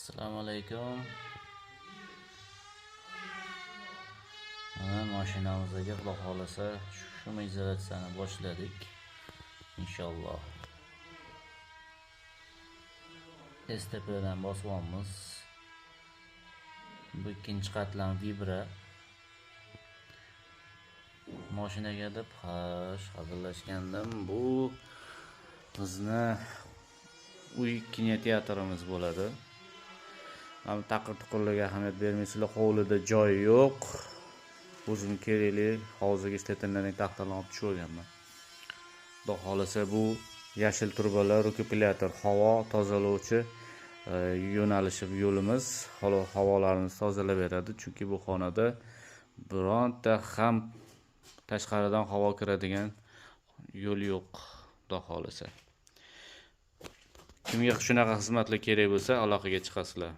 Assalomu alaykum. Mana mashinamizga Xudo xolasa shumizolyatsiyani boshladik. Inshaalloh. STPdan bosyapmiz. Bu ikkinchi qatlam vibra. Mashinaga deb hazillashgandim. Bu bizni uy kinoteatrimiz bo'ladi. Mana taqir-tuqirlarga ahamiyat bermaysizlar, hovlida joy yo'q. O'zim kerakli hozirgi ishlatiladigan taxtalarni olib tushib olganman. Xudo xolasa bu yashil trubalar, rekuperyator, havo tozalovchi yo'nalishi yo'limiz havolarimizni tozalab beradi. Chunki bu xonada bironta ham tashqaridan havo kiradigan yo'l yo'q, Xudo xolasa. Kimga shunaqa xizmatlar kerak bo'lsa, aloqaga chiqasizlar.